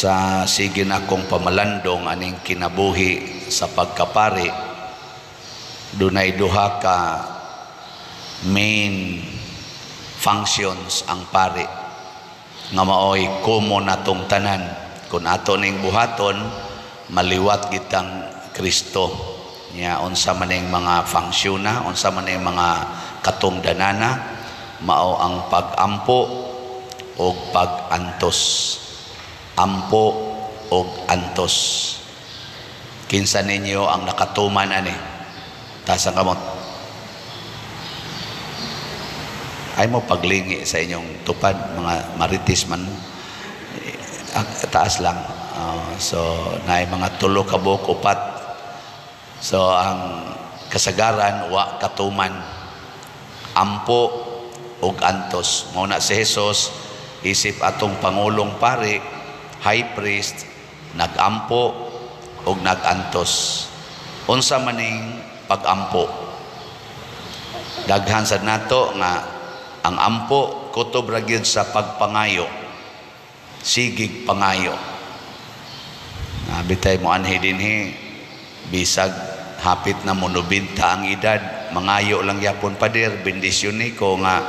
Sa sige nakong pamalandong aning kinabuhi sa pagkapari, dunay duha ka main functions ang pari nga maoy common natong tanan. Kung ato ning buhaton, maliwat kitang Kristo nya. Unsa man ning mga function na, unsa man ning mga katungdanana? Mao ang pag-ampo og pag-antos. Ampo og antos. Kinsa ninyo ang nakatuman ani? Taas ang kamot. Ay mo paglingi sa inyong tupad, mga maritis man mo. Taas lang. So naay mga tulo ka buok, upat. So ang kasagaran wa katuman ampo og antos. Mao na si Jesus, isip atong pangulong pari, high priest, nagampo og nagantos. Unsa maning pagampo? Daghan sad nato nga ang ampo kutob ra gyud sa pagpangayo, sigig pangayo. Nabitay mo anhi dinhi, bisag hapit na monobenta ang edad, mangayo lang yapon, "Pader, bendisyon ni ko nga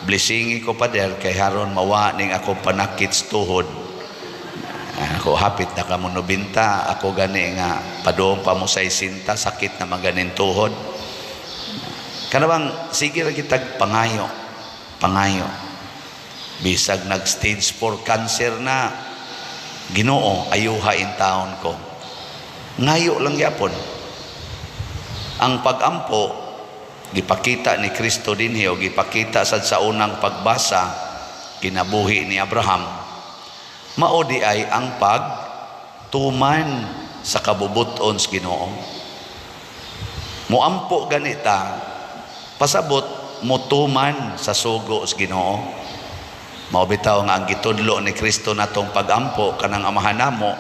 blessingi ko, pader, kay haron mawa ning akong panakit sa tuhod." Ako hapit na ka monobenta, ako gani nga padung pa mo sa isinta, sakit na maganin tuhod. Kanabang sige ra kitag pangayo, pangayo. Bisag nag stage 4 cancer na, "Ginoo, ayuha in taon ko." Ngayo lang yapon. Ang pagampo gipakita ni Kristo dinhi o gipakita sad sa unang pagbasa, kinabuhi ni Abraham. Mao di ay ang pagtuman sa kabubuton sa Ginoo. Muampo ganita, pasabot mutuman sa sugo sa Ginoo. Mao bitaw nga ang gitudlo ni Kristo natong pagampo, kanang Amahan namo,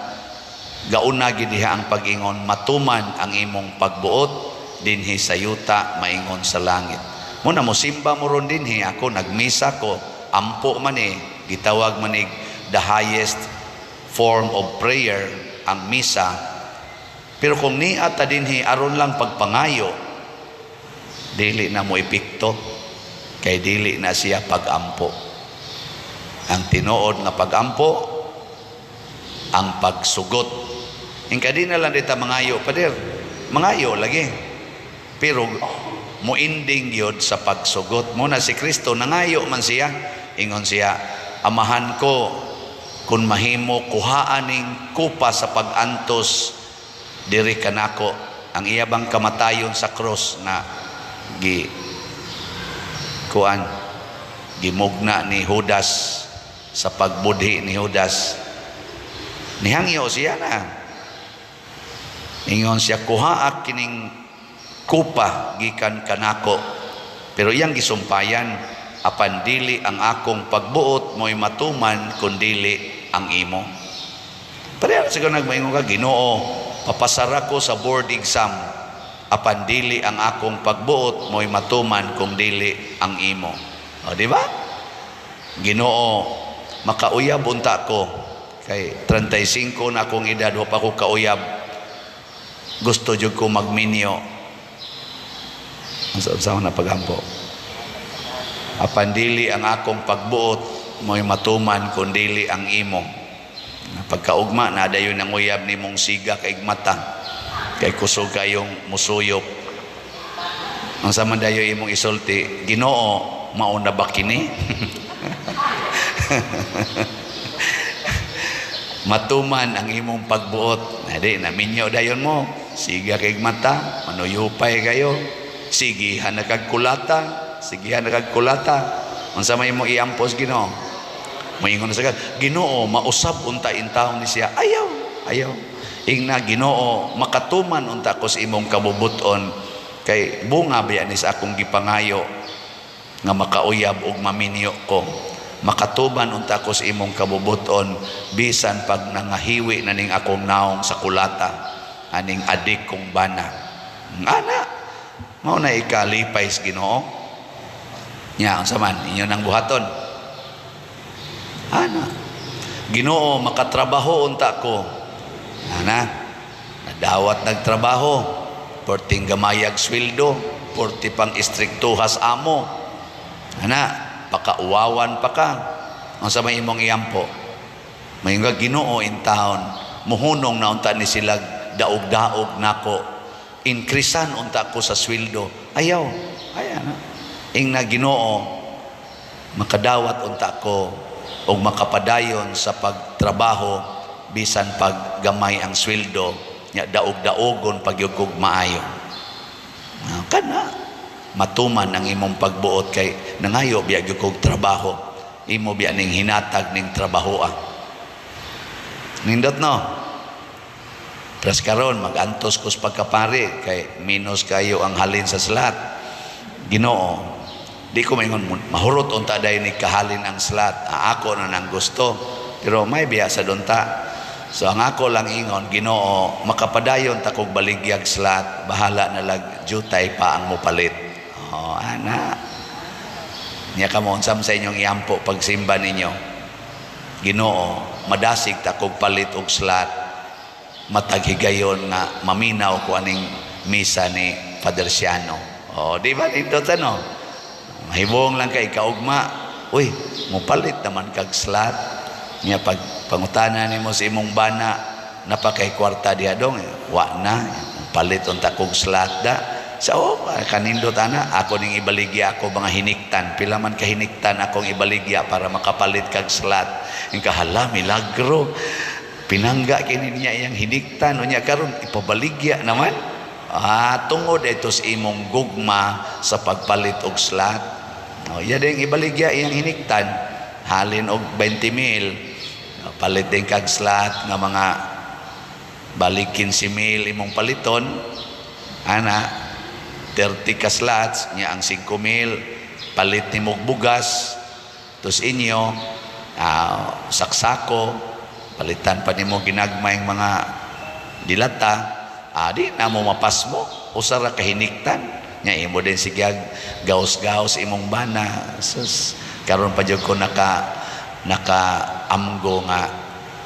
gauna gid diha ang pag-ingon, "Matuman ang imong pagbuot dinhi sa yuta maingon sa langit." Mo na mosimba mo ron dinhi, ako nagmisa ko, ampo man eh, gitawag man ig the highest form of prayer ang misa. Pero kung niya ta dinhi aron lang pagpangayo, dili na mo epekto kay dili na siya pagampo. Ang tinuod nga pagampo, ang pagsugot. Ingka di na lang dita mangayo, "Pader," mangayo lagi. Pero muinding yun sa pagsugot. Mo na si Kristo, nangayo man siya. Ingon siya, "Amahan ko, kung mahimo, kuhaan ning kupa sa pag-antos diri kanako." Ang iya bang kamatayon sa cross na gi kuan, gimugna ni Judas, sa pagbudhi ni Judas, nihangyo siya na. Ingon siya, "Kuhaa kining kupa gikan kanako." Pero iyang gisumpayan, "Apan dili ang akong pagbuot mo'y matuman kundili ang imo." Pareha siguro nagmaingon ka, "Ginoo, papasara ko sa board exam." "Apan dili ang akong pagbuot mo'y matuman kung dili ang imo." O, di ba? "Ginoo, makauyab unta ko kay 35 na akong edad, wa pa ko kauyab. Gusto jud ko magminyo." Unsa unsa na pagampo? "Apan dili ang akong pagbuot mo'y matuman kun dili ang imo." Pagkaugma na dayon ang uyab nimong siga kay mata kay kusog kayong musuyop. Ang sa man dayo imong isulti, "Ginoo, mao na ba kini?" Matuman ang imong pagbuot. Adi, naminyo dayon mo. Siga kay mata, manuyupay kayo. Sigihan na kag kulata, sigihan na kag kulata. Unsa may imong iampos, Ginoo? Moingon na sa Ginoo, "Mausab unta intawon ni siya." Ayaw, ayaw. Ingna, "Ginoo, makatuman unta ko sa imong kabubuton kay bunga biya ni sa akong gipangayo nga makauyab og maminyo ko. Makatuman unta ko sa imong kabubuton bisan pag nangahiwi na ning akong naong sa kulata aning adik kong bana." Ana, mao na ikalipay sa Ginoo. Nya unsa man inyo nang buhaton? Ana. Ginoo, makatrabaho unta ko. Ana, nadawat nagtrabaho, perting gamayag sweldo, perti pang istriktuhas amo. Ana, pakauwawan pa ka. Unsa may imong iampo? May nga, "Ginoo, in town, muhunong na unta ni sila daog-daog nako. Inkrisan unta ko sa sweldo." Ayaw. Ayaw na. Ing na, "Ginoo, makadawat unta ko og makapadayon sa pagtrabaho bisan pag gamay ang sweldo nya, daog-daogon pag kog maayo." Ah, kana matuman ang imong pagbuot kay nangayo biya gyud kog trabaho, imo biya ning hinatag ning trabahoa. Nindot, no? Pres karon magantos ko sa pagkapari kay minus kayo ang halin sa slot. Ginoo, di ko maingon mahurot unta dahil ni kahalin ang slot. Ah, ako na nang gusto. Pero may biya sa dunta. So ang ako lang ingon, "Ginoo, makapadayon ta kog baligyag slot, bahala na lag jutay pa ang mopalit." Oh, ana. Nya kamo, unsam sa inyong iampo pagsimba ninyo? "Ginoo, madasig ta kog palit og slot, matag higayon nga maminaw ko aning misa ni Father Siano." Oh, di ba nindot, ano? Mahibong lang kay kaugma. "Uy, mopalit naman kag slot." Nya pag pangutana nimo sa imong bana, "Napakay kwarta diha dong?" "Wa na." "Palit unta kog slot da." Sa oh, kanindot ana, ako ning ibaligya ako mga hiniktan. Pila man ka hiniktan akong ibaligya para makapalit kag slot? Ing kahala, milagro. Pinangga kini niya iyang hiniktan unya karon ipabaligya naman. Ah, tungod ito sa imong gugma sa pagpalit og slot. Oh, iya ding ibaligya iyang hiniktan, halin og 20 mil. Palit din kag slot nga mga balik 15 mil imong paliton. Ana, 30 ka slots nya ang 5 mil palit nimo og bugas tos inyo, saksako, palitan pa nimo ginagmayng mga dilata, di na mo mapasmo, usa ra ka hiniktan. Nya imo din sigyag gaos-gaos imong bana. Sus, karon pa jud ko naka amgo nga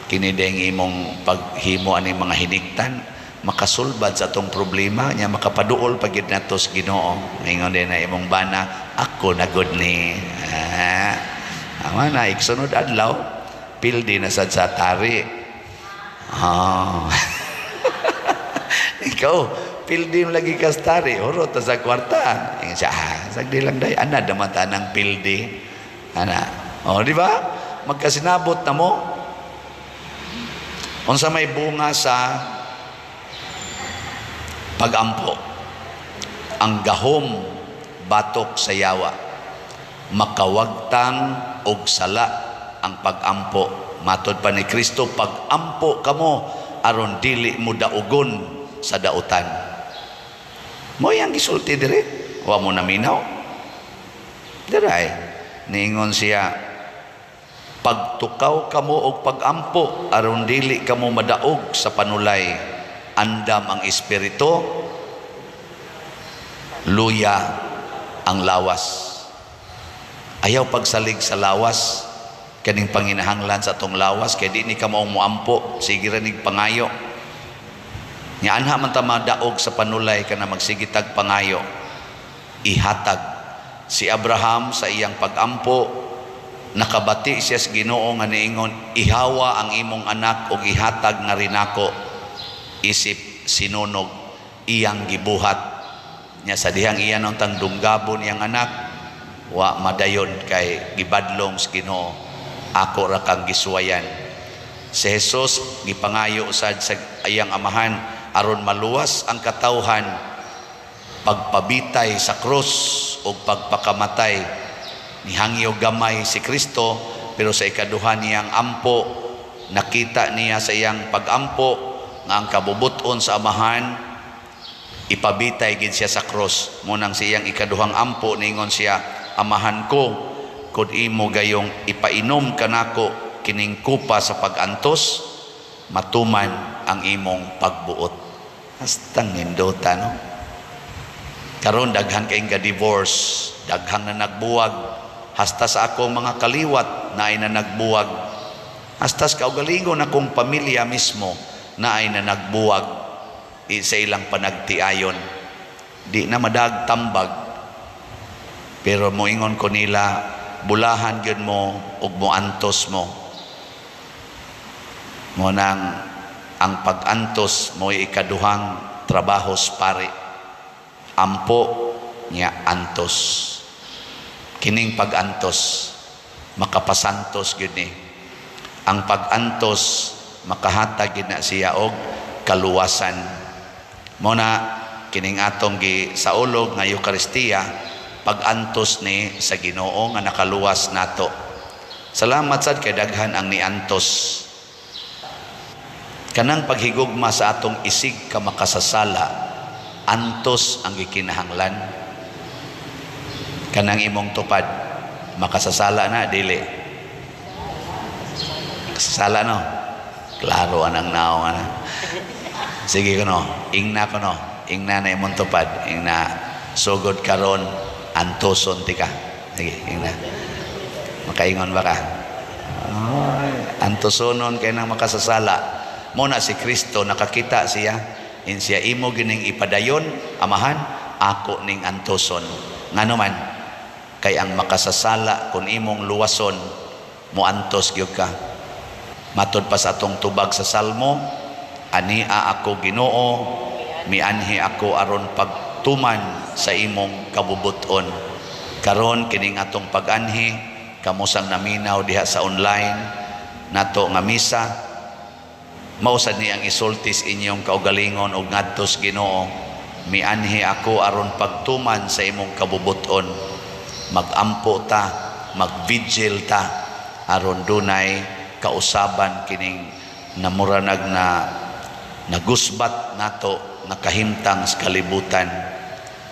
kini ding imong paghimo ani mga hiniktan makasulbad sa atong problema nya, makapaduol pa gyud nato sa Ginoo. Ingon din na imong bana, "Ako na gud ni." Ah, ama na iksunod adlaw pildi na sad sa tari. Ah. Ikaw, pildi mo lagi ka sa tari, hurot ta sa kwarta. Ingon siya, "Ah, sagdi lang day, ana naman tanang pildi." Ana. O, di ba? Magkasinabot na mo. Unsa may bunga sa pagampo? Ang gahom batok sa yawa. Makawagtang og sala ang pagampo. Matod pa ni Kristo, "Pagampo kamo aron dili mo daugon sa dautan." Mo yang gisulti dire, wa mo naminaw. Diray, niingon siya, "Pagtukaw kamo og pagampo aron dili kamo madaog sa panulay. Andam ang espiritu, luya ang lawas." Ayaw pagsalig sa lawas, kaning panginahanglan sa atong lawas kay di ni ka maong moampo, sige ra nig pangayo. Nya anha man ta madaog sa panulay kana magsigitag pangayo. Ihatag si Abraham sa iyang pagampo, nakabati siya sa Ginoo nga niingon, "Ihawa ang imong anak og ihatag nga rinako isip sinunog." Iyang gibuhat nya. Sa dihang iya tang dunggabon iyang anak, wa madayon kay gibadlong sa Ginoo, "Ako ra kang gisuwayan." Si Jesus gipangayo sad sa iyang Amahan aron maluwas ang katawhan pagpabitay sa krus o pagpakamatay. Nihangyo gamay si Kristo, pero sa ikaduha niyang ampo, nakita niya sa iyang pagampo nga ang kabubuton sa Amahan ipabitay gid siya sa krus. Munang sa iyang ikaduhang ampo, ningon siya, "Amahan ko, kung imo gayong ipainom kanako kining kupa sa pagantos, matuman ang imong pagbuot." Hastang nindota, no? Karon daghan kay ga divorce, daghang na nagbuwag, hasta sa akong mga kaliwat na ay na nagbuwag. Hasta sa kaugalingon akong pamilya mismo na ay na nagbuwag sa ilang panagtiayon. Di na madag tambag, pero moingon ko nila, bulahan gyud mo ug moantos mo. Mo nang ang pag-antos mo'y ikaduhang trabaho sa pari. Ampo nya antos. Kining pag-antos makapasantos gyud ni. Ang pag-antos makahatag gyud na siya og kaluwasan. Mo na kining atong gi saulog nga Eukaristiya, pag-antos ni sa Ginoo nga nakaluwas nato. Salamat sad kay daghan ang niantos. Kanang paghigugma sa atong isig ka makasasala, antos ang gikinahanglan. Kanang imong tupad, makasasala na, dili? Kasasala, no? Klaro anang naong ana. Sige kuno, ingna kuno, ingna na imong tupad, ingna sugod karon antoson tika. Sige, ingna. Makaingon ba ka? Ay, antosonon kay nang makasasala. Mo na si Kristo nakakita siya, in siya imo gining ipadayon, Amahan, ako ning antoson. Ngano man kay ang makasasala kun imong luwason, moantos gyud ka. Matod pa sa atong tubag sa Salmo, "Ania ako, Ginoo, mianhi ako aron pagtuman sa imong kabubuton." Karon kining atong pag-anhi, kamusang naminaw diha sa online nato nga misa, mao sad ni ang isultis inyong kaugalingon og ngadtos Ginoo, mianhi ako aron pagtuman sa imong kabubuton. Magampo ta, magvigil ta aron dunay kausaban kining namuranag na nagusbat nato nga kahimtang sa kalibutan.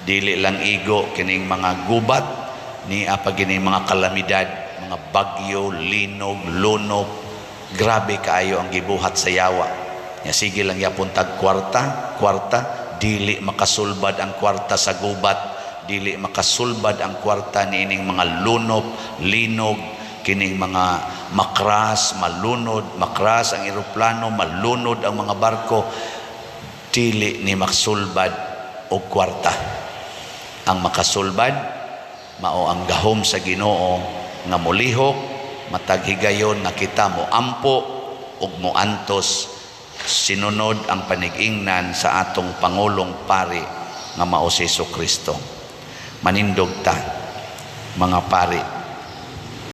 Dili lang igo kining mga gubat ni pa kining mga kalamidad, mga bagyo, linog, lunok. Grabe kaayo ang gibuhat sa yawa. Nya sige lang yapon tag kwarta, kwarta, dili makasulbad ang kwarta sa gubat, dili makasulbad ang kwarta niining mga lunop, linog, kining mga makras, malunod, makras ang eroplano, malunod ang mga barko, dili ni makasulbad og kwarta. Ang makasulbad mao ang gahom sa Ginoo nga molihok matag higayon nga kita mo ampo ug moantos sinunod ang panigingnan sa atong pangulong pari nga mao si Kristo. Manindog ta, mga pari.